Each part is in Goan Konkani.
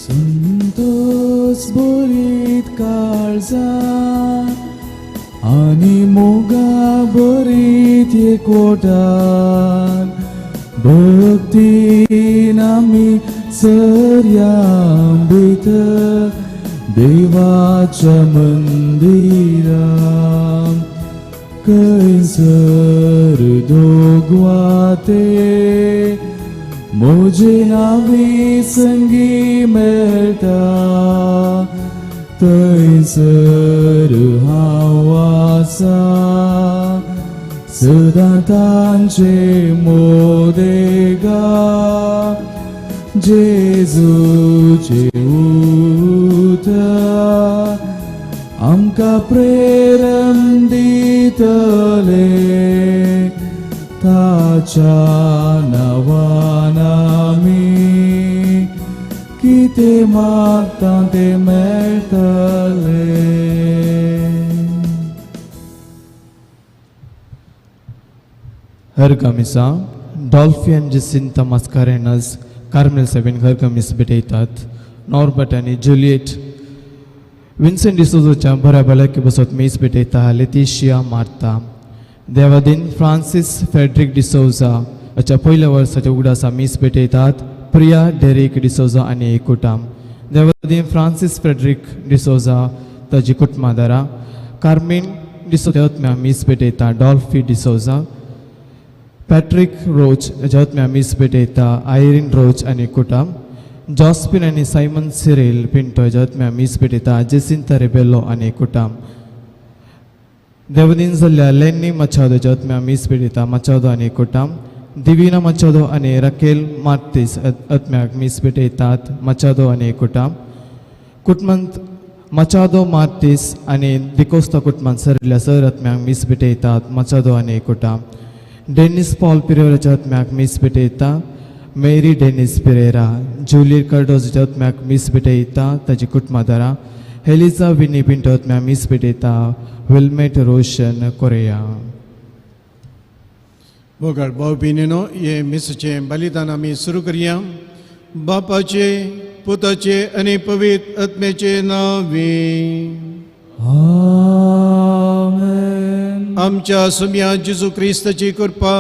संतोस बरीत काळजान आनी मोगा बरीत एकवटान भक्तीन आमी सरयां भितर देवाच्या मंदिरां खंयसर दोगवाते म्हजे नांवी संगी मेळटा थंयसर हांव आसा सदां तांचे मोदेगा जेजूचे उतर आमकां प्रेरण दितले ताच्या नांवान आमी कितें मागता तें मेळटलें. हरगमिसा डॉल्फी आनी जेसिंता मास्कारेनस कार्मेल सेवेन हरगमीस भेटयतात. नॉर्बर्ट आनी जुलियट विन्सेंट डिसोजाच्या बऱ्या भलायकी बसत मीस भेटयता. लेतिशिया मार्ता देवादीन फ्रांसीस फ्रेडरीक डिसोजा हाच्या पयल्या वर्साच्या उगडासा मीस भेटयतात. प्रिया डेरीक डिसोजा आनी कुटाम देवादीन फ्रांसीस फ्रेडरीक डिसोजा ताजी कुटुंबादारां कार्मीन डिसोजा आत्म्या मीस भेटयता. डॉल्फी डिसोजा पॅट्रीक रोच हाच्या आत्म्या मीस भेटयता. आयरीन रोच आनी कुटाम जॉस्पिन आनी सायमन सिरेल पिंटो हाच्या आत्म्या मीस भेटयता. जेसिंता रेबेलो आनी कुटाम देवदीन जाल्ल्या लेन्नी मचादो हाच्या आत्म्या मीस भेटयता. मचादो आनी कुटाम दिविना मचादो आनी रकेल मार्तीस आत्म्याक मीस भेटयतात. मचादो आनी कुटाम कुटमंत मचादो मार्तीस आनी दिकोस्ता कुटुंबांत सरिल्ल्या सर आत्म्याक मीस भेटयतात. मचादो आनी कुटाम डेनिस पॉल पिरेराच्या आत्म्याक मीस भेटयता. मेरी डेनिस पिरेरा जुलियर कार्डोजच्या आत्म्याक मीस भेटयता. ताजी कुटुंबादारां हेलिजा विनी पिंटो आत्म्याक मीस भेटयता. विल्मेट रोशन कोरेया. मोगाळ भाव भयणीनो, हे मिसाचें बलिदान आमी सुरू करया. बापाचे, पुताचे आनी पवित्र आत्म्याचे नांवे. आमेन. आमच्या सुम्या जेजू क्रिस्ताची कृपा,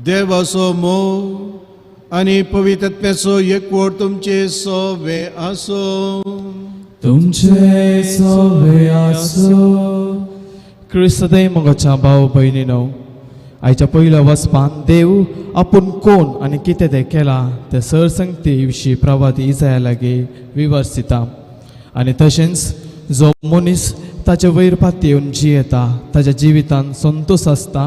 देवाचो मोग आनी पवित्र आत्म्याचो एकवट तुमचे सोवे आसो. तुमचे सोवे आसो. क्रिस्तदय मोगाच्या भाव भयणीनो, आयच्या पयल्या वचपान देव आपूण कोण आनी कितें तें केलां तें सरसंगती विशीं प्रवादी इजाया लागीं विवर्सिता आनी तशेंच जो मनीस ताचे वयर पातयेवन जियेता ताच्या जिवितान संतोश आसता,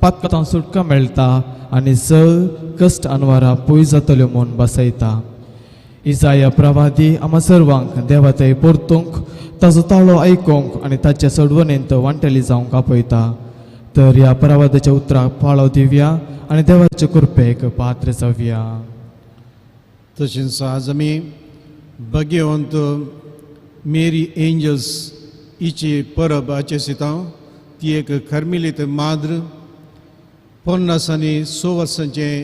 पातकां सुटका मेळटा आनी चड कश्ट अनवारा पयस जातल्यो म्हूण बसयता. इजाया प्रवादी आमा सर्वांक देवा थंय परतूंक, ताजो ताळो आयकूंक आनी ताचे सोडवणेंत वांटेली जावंक आपयता. तर ह्या प्रवादाच्या उतराक पाळो दिवया आनी देवाचे कृपेक पात्र जावया. तशेंच आज आमी भाग्यवंत मेरी एंजल्स हिची परब हाचे सितां. ती एक कर्मिलीत माद्र, 50 आनी 6 वर्सांचें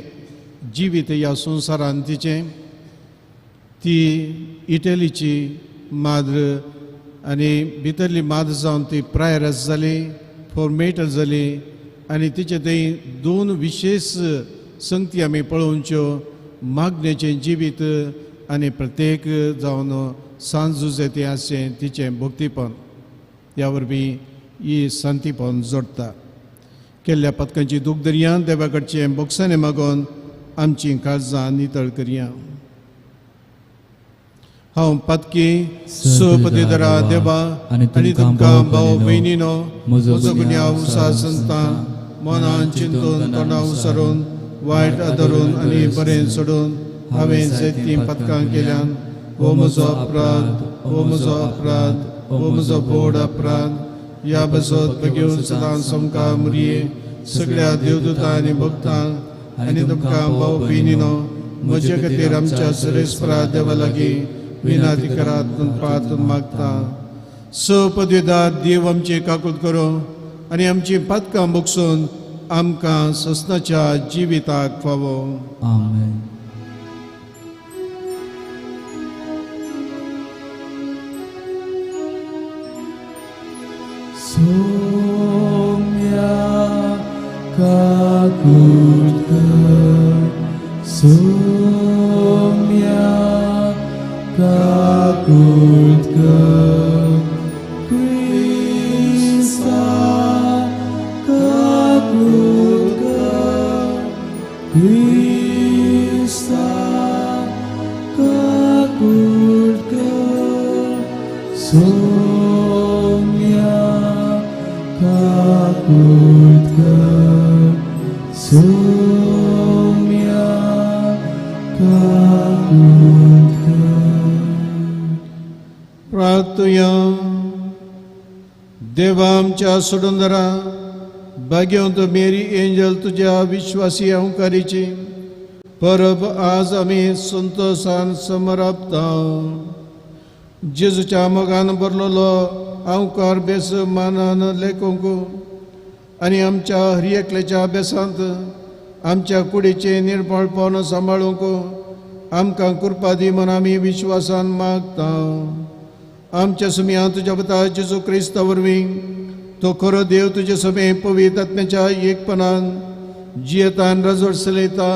जिवीत ह्या संवसारान तिचें. ती इटलीची माद्र आनी भितरली माद्र जावन ती प्रायरस जाली, फॉर्मेटर जाली आनी तिचे थंय दोन विशेश संगती आमी पळोवच्यो, मागण्याचें जिवीत आनी प्रत्येक जावन सांज तें आसचें तिचें भक्तीपण. ह्या वरवीं ही शांतीपण जोडटा. केल्ल्या पदकांची दूख दरया, देवा कडचें बोगसाणें मागोवन आमचीं काळजां नितळ करया. हांव पातकी सपदेदरा देवा आनी तुमकां भाव भयणीनो म्हजो गुन्यांव संतान मनान चिंतून, तोंडा उसारून, वायट आदरून आनी बरें सोडून हांवें जायतीं पदकां केल्यान. हो म्हजो अपराध, हो म्हजो अपराध, हो म्हजो व्हड अपराध. ह्या बसत घेवन सदां समका मुरये, सगळ्या देवदूतां आनी भक्तांक आनी तुमकां भाव भयणीनो म्हजे खातीर आमच्या सरेस्परा देवा लागीं विनाती करात प्रार्थना मागता. स पदवीदार देव आमचे काकूत करूं आनी आमची पातकां बगसून आमकां ससनाच्या जिविताक फावो. आमेन. काकूट कर सोम्या काकूट कर क्रिस्ता काकूट कर क्रिस्ता काकूट कर सोम्या काकूट कर सोम्या काकूट कर. प्रार्थुया. देवा आमच्या सोडूनदरा भाग्यवंत मेरी एंजल तुज्या विश्वासी अंकारीची परब आज आमी संतोशान समरापता. जेजूच्या मोगान भरलेलो अंकार बेस मानान लेखूंक आनी आमच्या हर एकल्याच्या अभ्यासांत आमच्या कुडीचें निर्मळपण सांबाळूंक आमकां कृपा दी म्हूण आमी विश्वासान मागता. आमच्या सुमया तुज्या पुता जेजू क्रिस्ता वरवीं तो खरो देव तुजे समे पवित्र आत्म्याच्या एकपणान जियेतान रजवट चलयता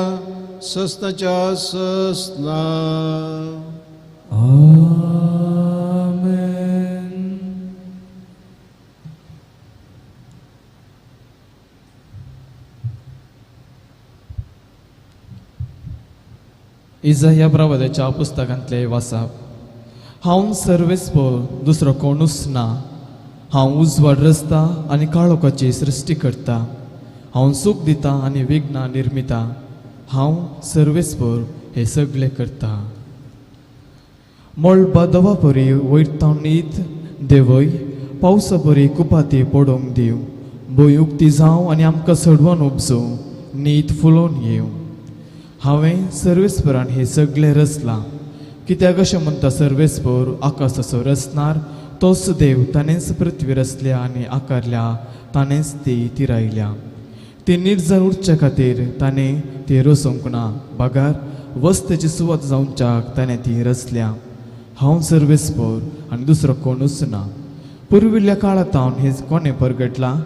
सस्नाच्या सस्ना. आमेन. इजाया प्रवादाच्या पुस्तकांतले वासाप. हांव सर्वेस्पर, दुसरो कोणूच ना. हांव उजवाड रचता आनी काळोखाची सृश्टी करता. हांव सूख दिता आनी विघ्नां निर्मिता. हांव सर्वेस्पर हे सगळे करता. मळबा दवा परी वयर तावन न्हीद देवय, पावसा परी कुपाती पडोवंक दिवं. भंय उक्ती जावं आनी आमकां सडवन उपजूं, न्हीद फुलोवन येवं. हांवें सर्वेस्परान हें सगळें रचलां. कित्याक अशें म्हणटा सर्वेस्पर, आकाशाचो रचणार तोच देव, ताणेंच पृथ्वी रचल्या आनी आकारल्या, ताणेंच ती तिरायल्या. ती निर्जन उरचे खातीर ताणें ती रचोवंक ना, बगर वस्तेची सुवात जावच्याक ताणें ती रचल्या. हांव सर्वेस्पर आनी दुसरो कोणूच ना. पुर्विल्ल्या काळांत हांव हें कोणें परगटलां,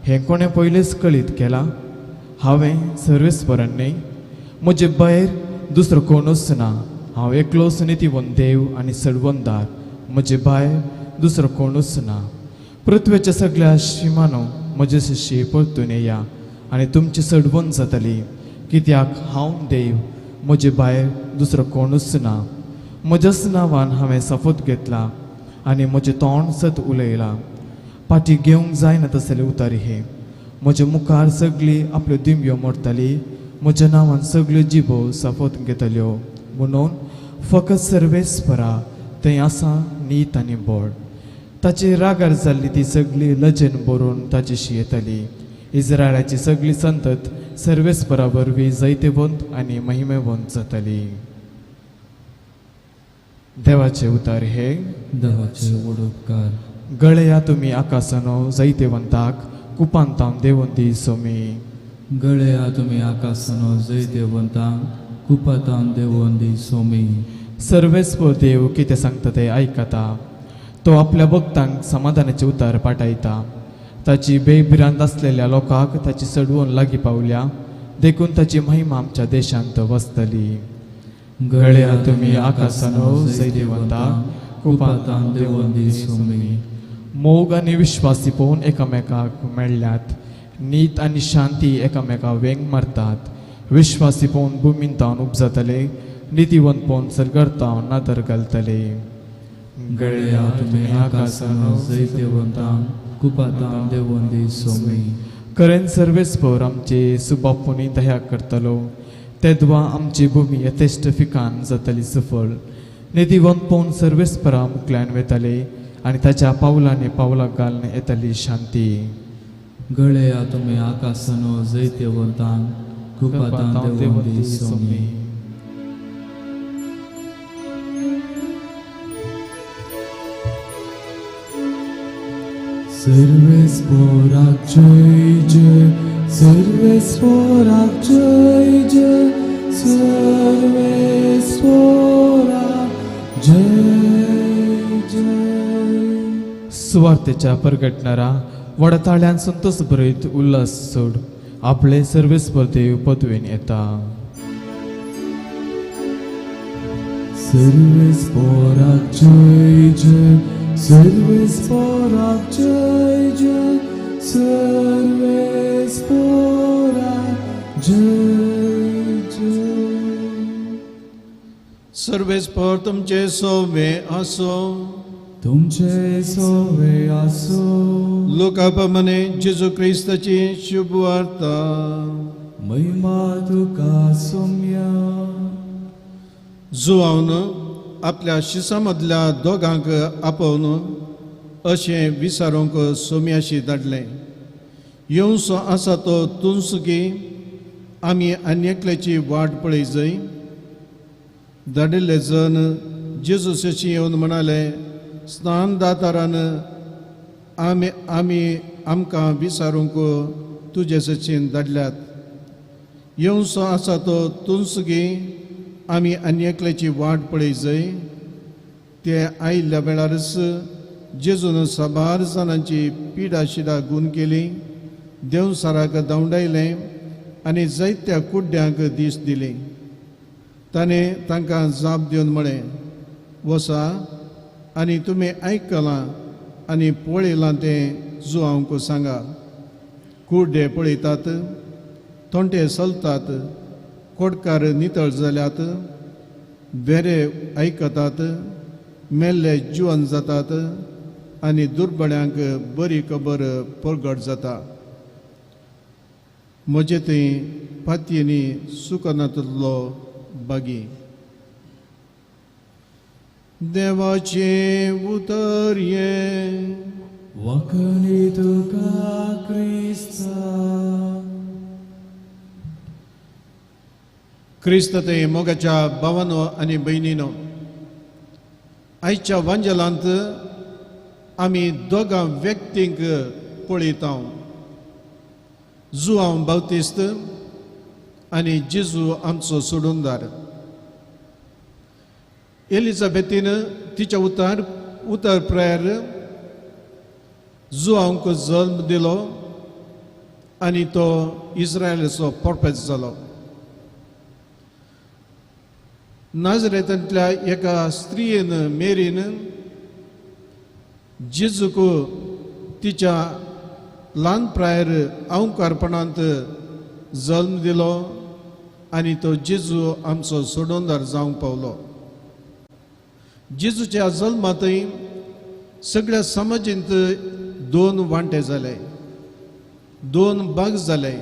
हें कोणें पयलेंच कळीत केलां? हांवें सर्वेस्परान न्हय, म्हजे भायर दुसरो कोणूच ना. हांव एकलोच नितीवंत देव आनी सडवंदार, म्हजे भायर दुसरो कोणूच ना. पृथ्वेच्या सगळ्या शिमानो म्हजे शिशी परतून येया आनी तुमची सडवण जातली, कित्याक हांव देव, म्हजे भायर दुसरो कोणूच ना. म्हज्याच नांवान हांवें सफत घेतला आनी म्हजें तोंड सत उलयलां. फाटीं घेवंक जायना तसले उतारी हे. म्हजे मुखार सगळी आपल्यो दिमयो मोडटाली, म्हज्या नांवान सगळ्यो जिबो सफत घेतल्यो. म्हणून फकत सर्वेस्परा थंय आसा नीत आनी बळ. ताची रागार जाल्ली ती सगळी लजेन भरून ताचेशी येतली. इस्रायलाची सगळी संतत सर्वेस्परा वरवीं जैतेवंत आनी महिमेवंत जातली. देवाचे उतार हे. देवाचे उपकार. गळया तुमी आकासानो जैतेवंताक, कुपांतावन देवून दी सोमी. गळया तुमी आकासानो जैतेवंताक, कुपांतावन देवून दी सोमी. सर्वेस्पर देव कितें सांगता तें आयकता. तो आपल्या भक्तांक समाधानाचे उतार पाठयता. ताची बेभिरांत आसलेल्या लोकांक ताची सडवून लागीं पावल्या, देखून ताची महिमा आमच्या देशांत वसतली. गळया तुमी आकासानो जैतेवंताक, कुपांतावन देवून दी सोमी. मोग आनी विश्वासी पळोवन एकामेकाक मेळ्ळ्यात. नीत आनी शांती एकामेका वेंग मारतात. विश्वासी पळोवन भुमीन तावन उपजातले, नितीवंत पळोवन सर्गार तावन नदर घालतले. गळया तुमी आकासानो जैतेवंताक, कुपांतावन देवून दी सोमी. करेन सर्वेस्पर आमचे सुबापुनी दया करतलो, तेदवा आमची भुमी यथेश्ट फिकान जातली सफळ. नितीवंत पळोवन सर्वेस्परा मुकल्यान वेताले आनी ताच्या पावलांनी पावलां घालून येतली शांती. गळया तुमी आकासानो जैतेवंताक, कुपांतावन देवून दी सोमी. सर्वेस्पराक जय जय, सर्वेस्पराक जय जय, सर्वेस्पराक जय जय. सुवार्तेच्या परगटणारा वडताळ्यान संतोष बरयत उल्हास सोड आपले सर्वेस्पर देव पदवेन येता. सर्वेस्पराक जय जय, सर्वेस्पराक जय जय, सर्वेस्पराक जय जय. सर्वेस्पर तुमचे सोवे आसो. तुमचे सोवे आसो. लुका प्रमाणे जेजू क्रिस्ताची शुभ वार्ता. महिमा तुका सोम्या. जुवावन आपल्या शिसा मदल्या दोगांक आपोवन अशें विचारूंक सोम्याशी धाडलें, येवसो आसा तो तुमसुकी आमी आनी एकल्याची वाट पळय जय. धाडिल्ले जण जेजू शशी येवन म्हणाले, स्नान दातारान आमी आमी आमकां विचारूंक तुजे सचीन धाडल्यात. येवसो आसा तो तुमसुकी आमी आनी एकल्याची वाट पळय जय. ते आयिल्ल्या वेळारच जेजून साबार जाणांची पिडा शिडा गूण केली, देवसाराक धांवडायलें आनी जायत्या कुड्ड्यांक दीस दिली. ताणें तांकां जाप दिवन म्हळें, वसा आनी तुमी आयकलां आनी पळयलां तें जुवांक सांगा. कुड्डे पळयतात, तोंटे चलतात, कोडकार नितळ जाल्यात, बेरे आयकतात, मेल्ले जिवन जातात आनी दुर्बळ्यांक बरी खबर परगट जाता. म्हजे थंय पातयेनी सुकनातलो बागी. देवाचें उतर हें. वखणी तुका क्रिस्ता. क्रिस्त ते मोगाच्या भावानो आनी भयणीनो, आयच्या वांजेलांत आमी दोगां व्यक्तींक पळयता, जुआंव बाप्तिस्त आनी जेजू आमचो सोडूनदार. एलिझाबेथीन तिच्या उतर उतर प्रायर जुआंक जल्म दिलो आनी तो इस्रायलाचो पोर्पेत जालो. नाजरेतांतल्या एका स्त्रियेन मेरीन जेजूक तिच्या ल्हान प्रायर अंकारपणांत जल्म दिलो आनी तो जेजू आमचो सोडोनदार जावंक पावलो. जेजूच्या जल्मांतय सगळ्या समाजींत दोन वांटे जाले, दोन भाग जाले,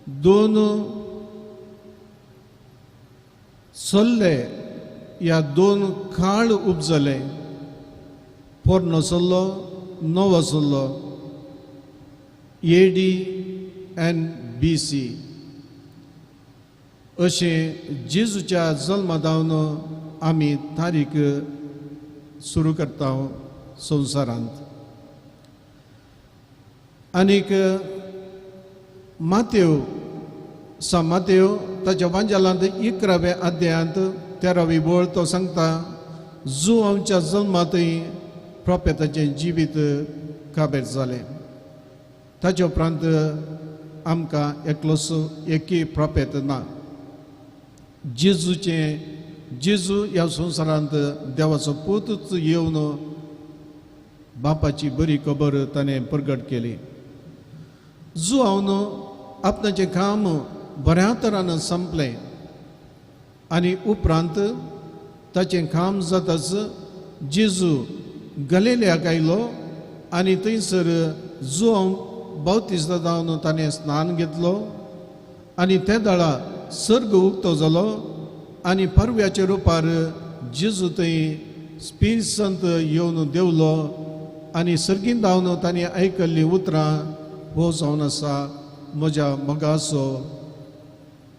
दोन सल्ले या दोन काळ उपजले, पोरणो सल्लो, नवो सल्लो, AD and BC अशें जेजूच्या जल्मा धावन आमी तारीख सुरू करता संवसारांत. आनीक मातेव, सा मातेव ताच्या वांजेलांत 11व्या अध्यायांत 13वी वळ तो सांगता, जुआंच्या जल्मांतय प्रोपेताचें जिवीत काबेर जालें. ताच्या उपरांत आमकां एकलोच एकय प्रोपेत ना. जेजूचें जेजू ह्या संवसारांत देवाचो पूतच येवन बापाची बरी खबर ताणें प्रगट केली. जुआंवन आपणाचें काम बऱ्या तरान संपलें आनी उपरांत ताचें काम जाताच जेजू गलिलियाक आयलो आनी थंयसर जुआंव बाप्तिस्त जावन ताणें स्नान घेतलो आनी ते दळा सर्ग उक्तो जालो आनी परव्याच्या रुपार जेजू थंय स्पिरित संत येवन देवलो आनी सर्गीन धांवन ताणें आयकल्लीं उतरां, हो जावन आसा म्हज्या मोगाचो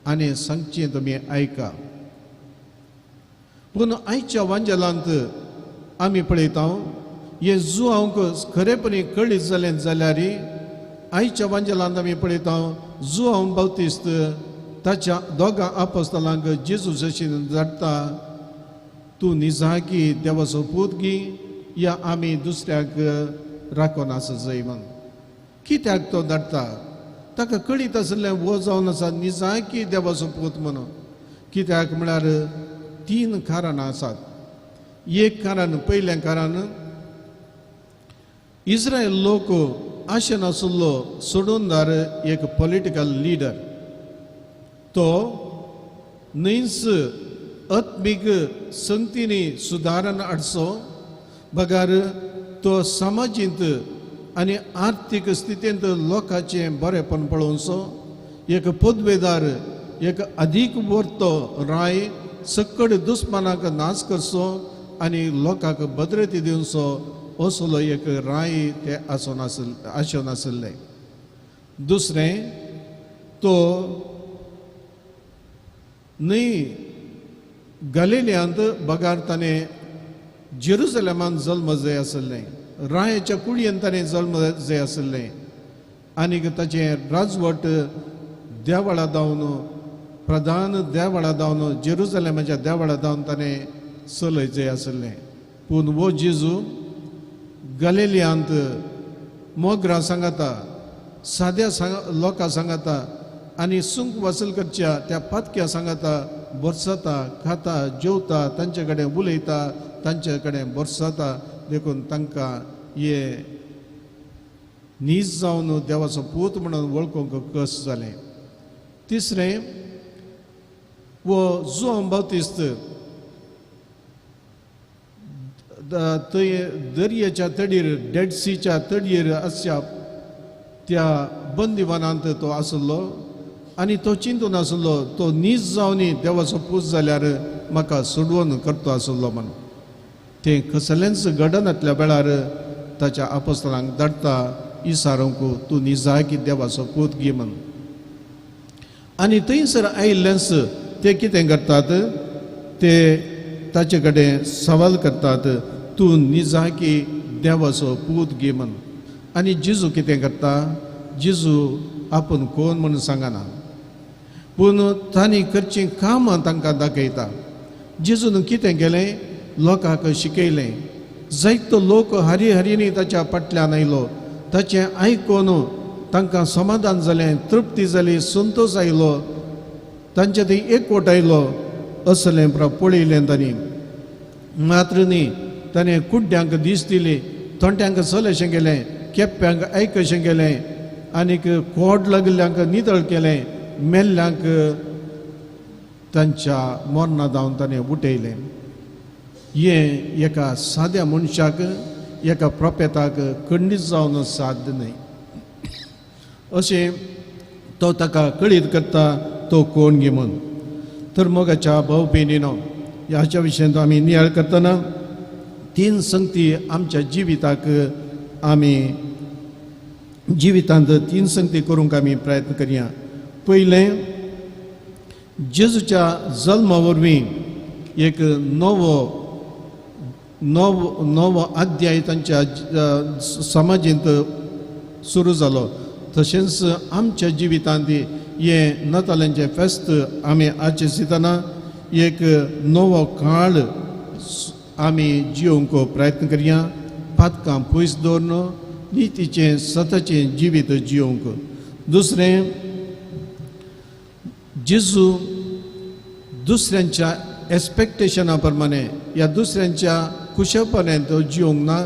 आनी सांगचें तुमी आयका. पूण आयच्या वांजेलांत आमी पळयता हें जुआंक खरेपणी कळीत जालें जाल्यार आयच्या वांजेलांत आमी पळयता जुआंव बाप्तिस्त ताच्या दोगां आपोस्तलांक जेजू जशी धाडटा, तूं निजाकी देवाचो पूत गी या आमी दुसऱ्याक राखून आसा जय म्हण. कित्याक तो धाडटा? ताका कळीत आसलें वो जावन आसा निजाकी देवाचो पूत म्हणून. कित्याक म्हळ्यार तीन कारणां आसात. एक कारण, पयलें कारण, इस्रायल लोक आशेन आशिल्लो सोडूनदार एक पॉलिटिकल लिडर, तो न्हयच आत्मीक संगतींनी सुदारण हाडचो बगर तो समाजींत आनी आर्थीक स्थितींत लोकांचें बरेंपण पळोवचो, एक पदवेदार, एक अदीक वर्तो राय सकड दुस्मानाक नाश करचो आनी लोकांक भद्रती दिवचो असलो एक राय ते आसून आसून आशिल्ले. दुसरें, तो न्हय गलिलियांत बगार ताणें जेरुजलेमान जल्म जाय आशिल्लें, रायाच्या कुडयेन ताणें जल्म जाय आशिल्लें आनीक ताचें राजवट देवळा धांवन, प्रधान देवळा धांवन, जेरुजलेमाच्या देवळा धांवन ताणें चलय जाय आशिल्लें. पूण वो जेजू गलिलियांत मोगरा सांगाता, साद्या लोकां सांगाता आनी सुंक वसल करच्या त्या पातक्या सांगाता बरसाता, खाता, जेवता, तांचे कडेन उलयता, तांचे कडेन बरसाता. देखून तांकां हे नीज जावन देवाचो पूत म्हणून वळखूंक कस जालें. तिसरें, वो जुआंव बाप्तिस्त थंय दर्याच्या तडीर, डेड सीच्या तडयेर आसच्या त्या बंदिवानांत तो आसलो आनी तो चिंतून आसलो तो नीज जावन देवाचो पूत जाल्यार म्हाका सोडवून करतो आसलो म्हणून. तें कसलेंच घडनातल्या वेळार ताच्या आपोस्तलांक धाडटा इसारूंक, तूं निजाकी देवाचो पूत गी म्हणून. आनी थंयसर आयिल्लेंच ते कितें करतात, ते ताचे कडेन सवाल करतात, तूं निजाकी देवाचो पूत गी म्हणून. आनी जेजू कितें करता, जेजू आपूण कोण म्हणून सांगना, पूण तांणी करचीं कामां तांकां दाखयता. जेजून कितें केलें, लोकांक शिकयलें. जायतो लोक हरी हरीनी ताच्या फाटल्यान आयलो, ताचें आयकून तांकां समाधान जालें, तृप्ती जाली, संतोश आयलो, तांचे थंय एकवट आयलो असलें पळयलें तांणी. मात्र न्ही, ताणें कुड्ड्यांक दीस दिली, तोंट्यांक चलशें केलें, केप्प्यांक आयकशें केलें आनीक कोड लागिल्ल्यांक नितळ केलें, मेल्ल्यांक तांच्या मरणा धांवन ताणें उठयलें. हें एका साद्या मनशाक, एका प्रोपेताक खंडीत जावन साध्य न्हय अशें तो ताका कळीत करता तो कोण गे म्हूण. तर मोगाच्या भाव भयणीनो, ह्याच्या विशयांत आमी नियाळ करतना तीन संगती आमच्या जिविताक, आमी जिवितांत तीन संगती करूंक आमी प्रयत्न करया. पयलें, जेजूच्या जल्मा वरवीं एक नवो नवो नवो अध्याय तांच्या समाजेंत सुरू जालो. तशेंच आमच्या जिवितांत हें नातालांचें फेस्त आमी आचरितना एक नवो काळ आमी जियोवंक प्रयत्न करया, पातकां पयस दवरून नितीचें सताचें जिवीत जियोवंक. दुसरें, जेजू दुसऱ्यांच्या एक्सपेक्टेशना प्रमाणे ह्या दुसऱ्यांच्या खुशेपणान तो जियोवंक ना,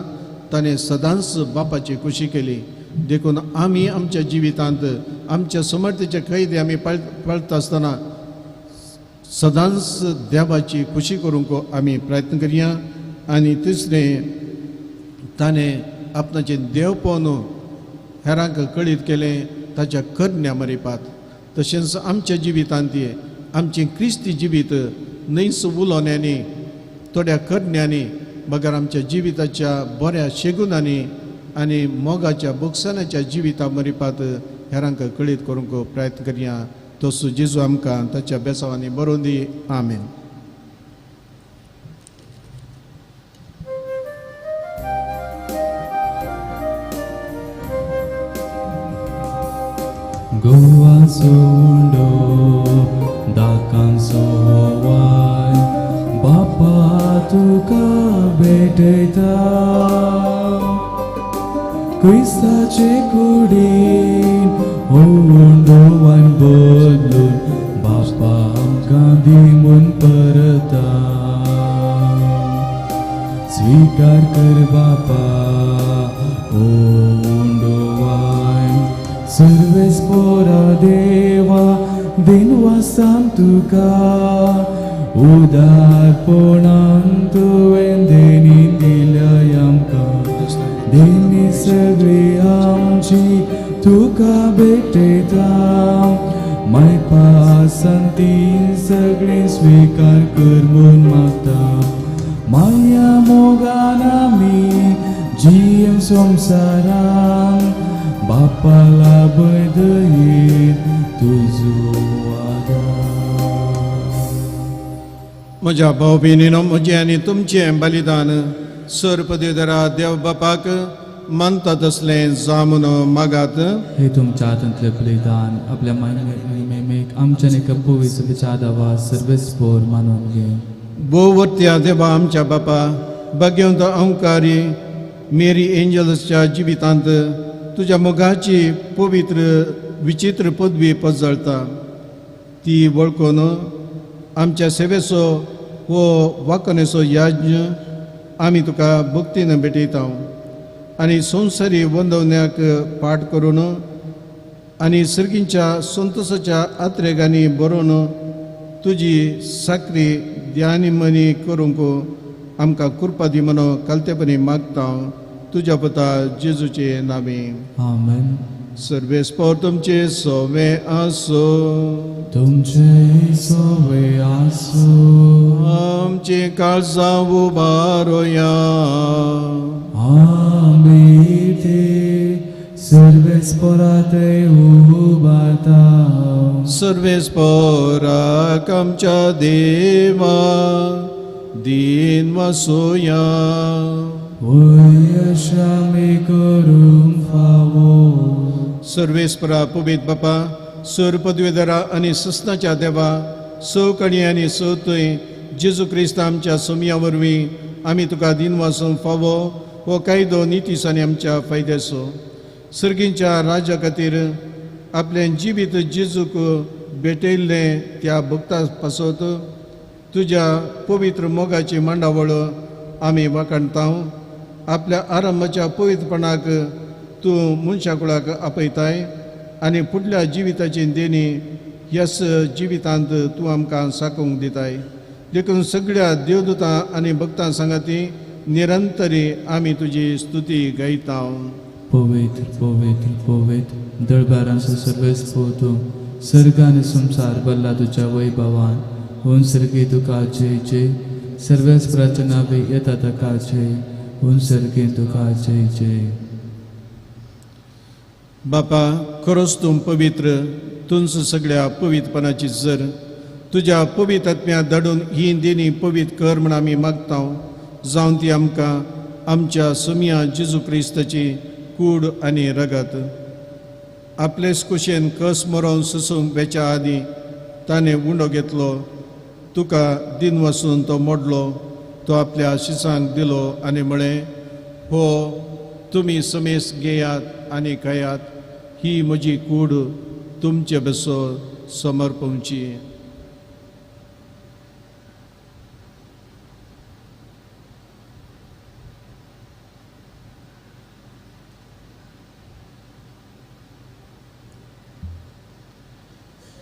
ताणें सदांच बापाची खुशी केली. देखून आमी आमच्या जिवितांत आमच्या समर्थेचे कैदे आमी पाळटा आसतना सदांच देवाची खुशी करूंक आमी प्रयत्न करया. आनी तिसरें, ताणें आपणाचें देवपण हेरांक कळीत केलें ताच्या करण्या मरिपात. तशेंच आमच्या जिवितांत आमचें क्रिस्ती जिवीत न्हयच उलोवण्यांनी, थोड्या करण्यांनी, बगर आमच्या जिविताच्या बऱ्या शेगुनांनी आनी मोगाच्या बोगसानाच्या जिविता मरिपात हेरांक कळीत करूंक प्रयत्न करया. तसो जेजू आमकां ताच्या बेसावांनी बरोवन दी. आमेन. गोवाचो उंडो दाकांचो वाय बापा तुका भेटयता, क्रिस्ताचे कुडीन स्वीकार कर बापा ओ उंडोवाय सर्वेस पोरा देवा दिनवासान तुका उदारपणान तुवें देणी दिल्या आमकां देणी सगळी आमची तुका भेटयता मायपासान ती सगळी स्वीकार कर म्हूण मागता माया मोगान आमी जियेवं संवसारान बापाला बदयेन तुजो आदार. म्हज्या भाव भयणीनो, म्हजें आनी तुमचें बलिदान सर पदवीधरा देव बापाक मानता तसलें जावन मागात. हे तुमच्या हातांतलें बलिदान आपल्या महिमेक आमच्या एका पवित्र विचार सर्वेस पोर मानून घे. भोववर्त्या देवा आमच्या बापा, भाग्यवंत अंकारी मेरी एंजल्सच्या जिवितांत तुज्या मोगाची पवित्र विचित्र पदवी पजळता ती वळखून आमच्या सेवेचो हो वाकनेचो याज्ञ आमी तुका भक्तीन भेटयता आनी संवसारी वंदवण्याक पाठ करून आनी सर्गींच्या संतोषाच्या आत्रेगांनी बरोवन तुजी साकरी ध्यानी मनी करूंक आमकां कृपा दी म्हणून कालतेपणी मागता तुज्या पुता जेजूचे नावे. आमेन. सर्वेस्पोर तुमचे सोवे आसो. तुमचे सोवे आसो. आमचे काळजां उबारोया. आमी ते सर्वेस्पोराते उबारता. सर्वेस्पोराक आमच्या देवा दीन वसोया. वयशामी करूंक फावो. सर्वेस्परा पवित्र बापा, सर पदवीधरा आनी सस्नाच्या देवा, सवकणी आनी सवतय जेजू क्रिस्त आमच्या सोमया वरवीं आमी तुका दीन वासूंक फावो हो कायदो नितीस आनी आमच्या फायद्याचो. सर्गींच्या राज्या खातीर आपलें जिवीत जेजूक भेटयल्लें त्या भक्ता पासत तुज्या पवित्र मोगाची मांडावळ आमी वाखाणता. आपल्या आरंभाच्या पवित्रपणाक तूं मनशा कुळाक आपयताय आनी फुडल्या जिविताची देणी ह्याच जिवितांत तूं आमकां साकोवंक दिताय. देखून सगळ्या देवदूतां आनी भक्तां सांगाती निरंतरी आमी तुजी स्तुती गायता. पवित्र पवित्र पवित्र दळबारांचो सर्वेस तूं सर्ग आनी संवसार भरला तुज्या वैभवान. हुन सर्गी तुका जय जय. सर्वेस प्रार्थना येता ताका जय. हुन सर्गी तुका जय जय. बापा, खरोच तूं पवित्र, तुंच सगळ्या पवित्रपणाची जर तुज्या पवित्र आत्म्या धाडून ही देणी पवित्र कर म्हण आमी मागता, जावन ती आमकां आमच्या सोमया जेजू क्रिस्ताची कूड आनी रगत. आपलेच कुशेन कस मरोवन सोसूंक वेच्या आदीं ताणें उंडो घेतलो, तुका दिन वसून तो मोडलो, तो आपल्या शिसांक दिलो आनी म्हळें, हो तुमी समेस घेयात आनी खायात, ही म्हजी कूड तुमचे बसो समर्पणची.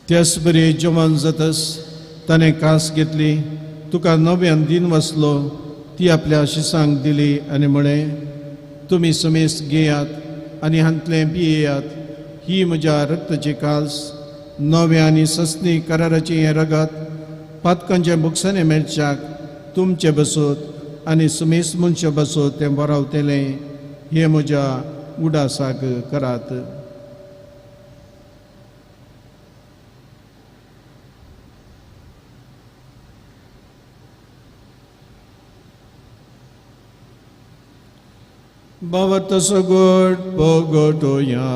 त्याच बरी जेवण जातस ताणें कास घेतली, तुका नव्यान दिन वसलो, ती आपल्या शिसांक दिली आनी म्हळें, तुमी समेस घेयात आनी हांतलें पियेयात, ही म्हज्या रक्ताची काल्स, नव्या आनी सस्नी कराराची हें रगत पातकांच्या बुकसांनी मेळच्याक तुमचे बसोत आनी समेस मनशा बसोत तें बरावतलें, हें म्हज्या उडासाक करात. बाबा सगोट पोगोटोया.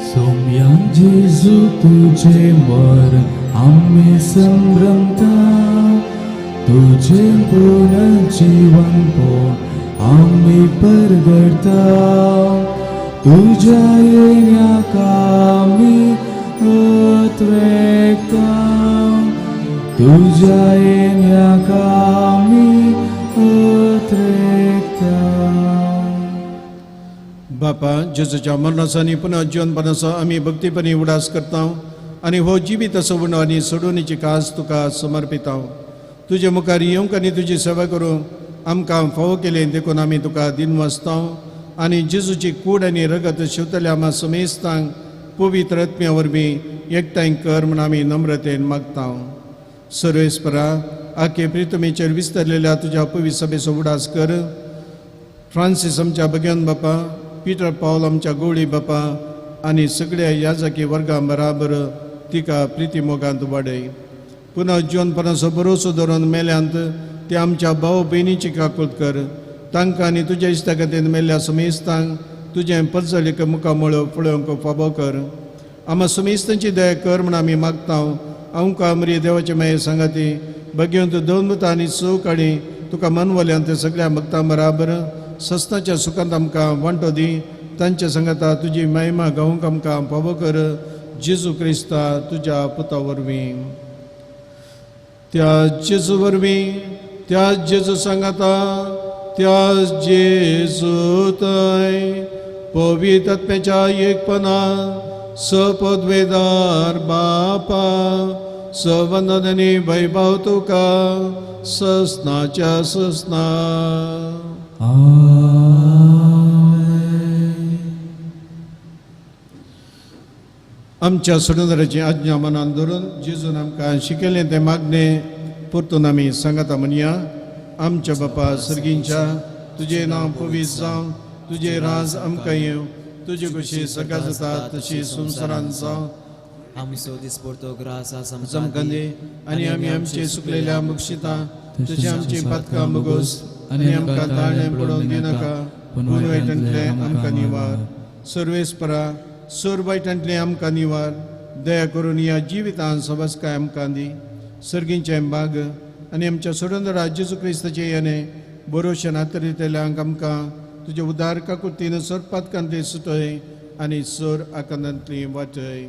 सोम्यान जेजू तुझे मरण आम्ही संभ्रमता, तुझे पुनर्जीवन पोन आम्ही परगडता, तुझ्या येण्याक आमी अत्रेकता तुझ्या येण्याक आमी अत्रेकता. बापा, जेजूच्या मरणाचो आनी पुनः जिवनपणाचो आमी भक्तीपणी उडास करता आनी हो जिवीत असो आनी सोडवणीची कास तुका समर्पिता. तुजे मुखार येवंक आनी तुजी सेवा करूंक आमकां फावो केलें देखून आमी तुका दिनवासता आनी जेजूची कूड आनी रगत शिवतल्या आमा समेस्तांक पवित्र आत्म्या वरवीं एकठांय कर म्हूण आमी नम्रतेन मागता. सर्वेस्परा, आखे प्रितमेचेर विस्तरलेल्या तुज्या पवित्र सभेचो उडास कर. फ्रांसीस आमच्या भग्यान बापा, पिटर पावल आमच्या गोवळी बापा आनी सगळ्या याजकी वर्गां बराबर तिका प्रिती मोगांत वाडय. पुनः जिवनपणाचो भरोसो धरून मेल्यांत ते आमच्या भाव भयणीची काकूत कर. तांकां आनी तुज्या इश्टा खातीर मेल्ल्या समेस्तांक तुजें परजळीक मुखामळ पळोवंक फावो कर. आमा समेस्तांची दया कर म्हूण आमी मागता. आमकां मरी देवाचे माये सांगाती भगवंत दोन मुतां आनी चोव आनी तुका मनवल्यांत सगळ्या भक्तां बराबर सस्नाच्या सुखांत आमकां वांटो दी. तांच्या सांगाता तुजी महिमा गावंक आमकां फावो कर. जेजू क्रिस्ता तुज्या पुता वरवीं. त्या जेजू वरवीं, त्या जेजू सांगाता, त्या जेजू थंय पवित्र आत्म्याच्या एकपणा सपदवेदार बापा सवंदनी वैभव तुका ससनाच्या ससना. आमच्या सोडूनदाराची आज्ञा मनान धरून जेजून आमकां शिकयलें तें मागणें परतून आमी सांगाता म्हणया. आमच्या बापा सर्गींच्या, तुजें नांव पवित्र जावं, तुजें राज आमकां येवं, तुजे कशी सगळ्या जाता तशी संवसारांत जावं. आमी सो दिसपडतो ग्रास आमकां दी आनी आमी आमचे सुकलेल्या मुक्षिता तशें आमची पातकां मुगोस आनी आमकां ताळणें पडोवन दिनाका, पूण वायटांतलें आमकां निवार. सर्वेस्परा, सोर वायटांतलें आमकां निवार. दया करून ह्या जिवितान सबसकाय आमकां दी. सर्गींचें बाग आनी आमच्या सोडूनदारा जेजू क्रिस्ताचें येणें बरोवशें नातरितल्यांक आमकां तुजे उदार काकुतीन सोर पातकांतली सुटय आनी सोर आकांतांतली वाटय.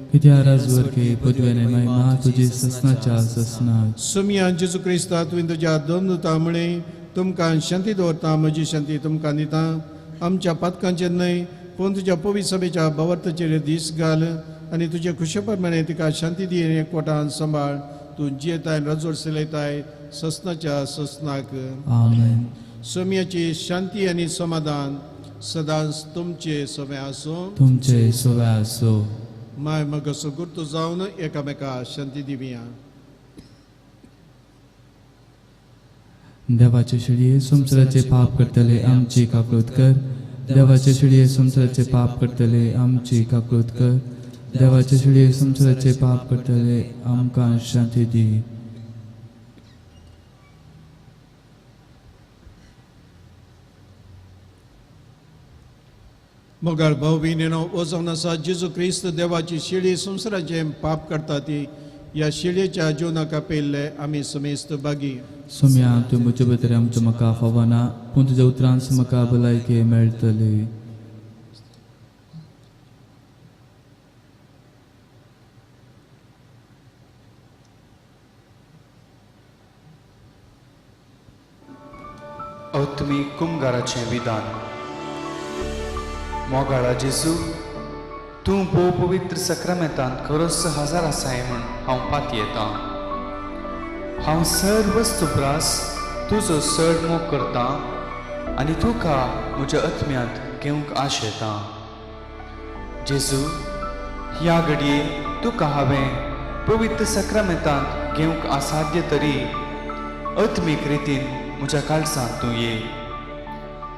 सोमिया जेजू क्रिस्ता, तुवें तुज्या दोन दुतां म्हळें, तुमकां शांती दवरता, म्हजी शांती तुमकां दिता. आमच्या पातकांचेर न्हय पूण तुज्या पवित्र सभेच्या भावार्थाचेर दीस घाल आनी तुजे खुशे प्रमाणे तिका शांती दी आनी एकवटान सांबाळ. तूं जियेताय रजोड सिलयताय ससनाच्या ससनाक. आमेन. सोम्याची शांती आनी समाधान सदांच तुमचे सवे आसूं. तुमचे सवे आसूं. माय मगसो गुर्तू जावन एकामेका शांती दिवया. देवाचे शिडये संवसाराचे पाप करतले आमची काकूत कर. देवाचे शिडये संवसाराचे पाप करतले आमची काकूत कर. देवाचे शिडये संवसाराचे पाप करतले आमकां शांती दी. मोगाळ भाव भयणीनो, हो जावन आसा जेजू क्रिस्त देवाची शिडी संवसाराचें पाप करता ती ह्या शिडयेच्या जिवनाक आपयल्ले आमी समेस्त बागी. सोम्या, तूं म्हजे भितर आमच्या म्हाका फावना, पूण तुज्या उतरांच म्हाका भलायकी मेळटली. आत्मीक कुमगाराचें विधान. मोगाळा जेजू, तूं भोव पवित्र सक्रामेंतांत खरोच हजार आसाय म्हूण हांव पातयेतां. हांव सर्व सुब्रास तुजो चड मोग करतां आनी तुका म्हज्या आत्म्यांत घेवंक आशेतां. जेजू, ह्या घडये तुका हांवें पवित्र सक्रामेंतांत घेवंक असाध्य तरी आत्मीक रितीन म्हज्या काळजांत तूं ये.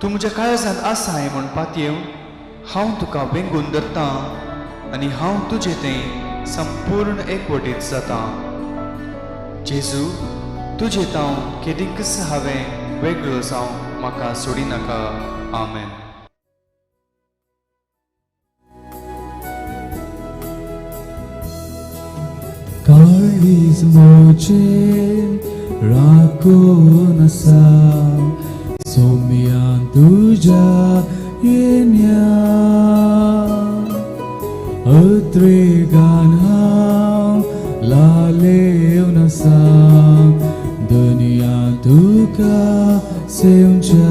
तूं म्हज्या काळजांत आसाय म्हूण पातयेवन हांव तुका वेंगून धरतां आनी हांव तुजे थंय संपूर्ण एकवटीत जातां. जेजू, तुजे तांव केदीकच हांवें वेगळो जावं म्हाका सोडिनाका. आमेन. काळीज म्हजें राखून आसा सोम्या तुज्या येण्या अत्रेगान सेवच्या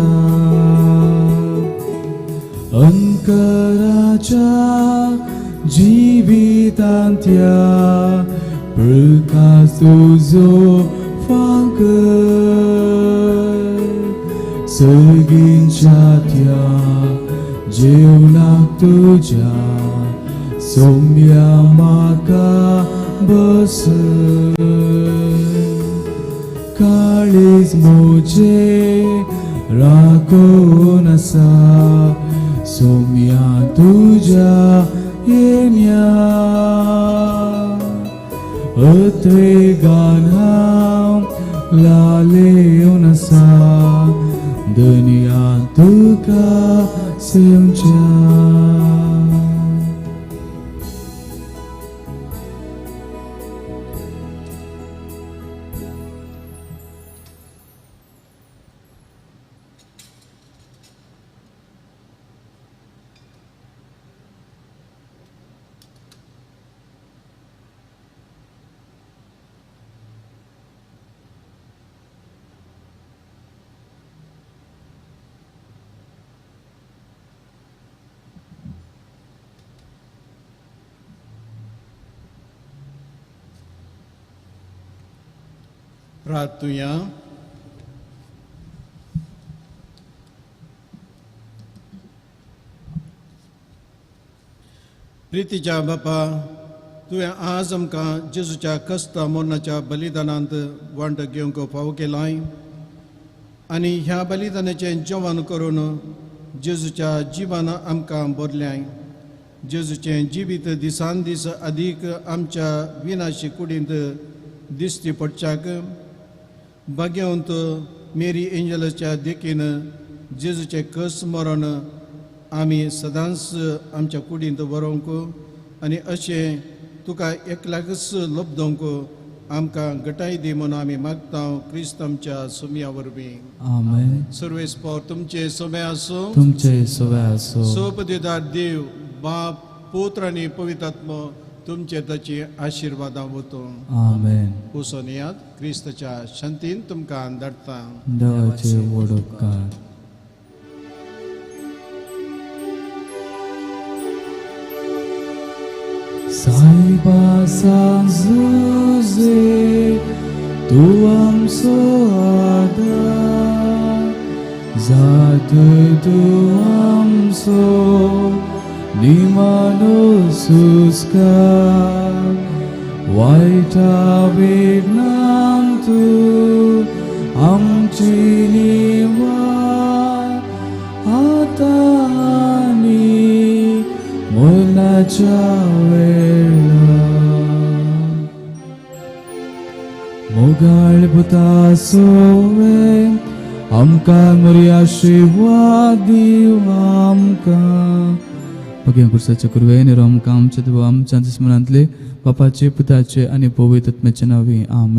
अंकराच्या जिवितांत्या प्रकाश तुजो फांकर सर्गींच्या त्या जेवणाक तुज्या सोम्या म्हाका बस काळीज म्हजें राखून आसा सोम्या तुज्या येण्या अत्रेगान हांव लालेवन आसा दुनिया तुका सेवच्या. प्रार्थुया. प्रितीच्या बापा, तुवें आज आमकां जेजूच्या कश्टा मरणाच्या बलिदानांत वांटो घेवंक फावो केलाय आनी ह्या बलिदानाचें जेवण करून जेजूच्या जिवान आमकां भरल्याय. जेजूचें जिवीत दिसान दीस अदीक आमच्या विनाशी कुडींत दिश्टी पडच्याक भाग्यवंत मेरी एंजलाच्या देखीन जेजूचें कस मरण आमी सदांच आमच्या कुडींत बरोवंक आनी अशें तुका एकल्याकच लब्दोवंक आमकां गटाय दी म्हणून आमी मागता क्रिस्त आमच्या सोम्या वरवीं. आमेन. सर्वेस पावर तुमचे सोमे आसूं, तुमचे सोवे आसूं. सोपदिदार देव बाप पुत्र आनी पवित्र तुमचे ताची आशिर्वादां वतो. आमेन. उसोनियात क्रिस्ताच्या शांतीन तुमकां धाडटा. देवाचे व्हड उपकार. सायबा सांजुजे तूं आमचो आदार, जात तूं आमचो निमानो सुस्कार, वायटा वेदनांत तूं आमची निवार, आतां आनी मरणाच्या वेळार. मोगाळ पुता सोवे आमकां मरी आशिर्वाद दिव आमकां. भगव्या कुर्साच्या कुरवे आमकां आमच्या देवा आमच्या दुस्मनांतले बापाचे पुताचे आनी पवित्र आत्म्याचे नांवी. आमेन.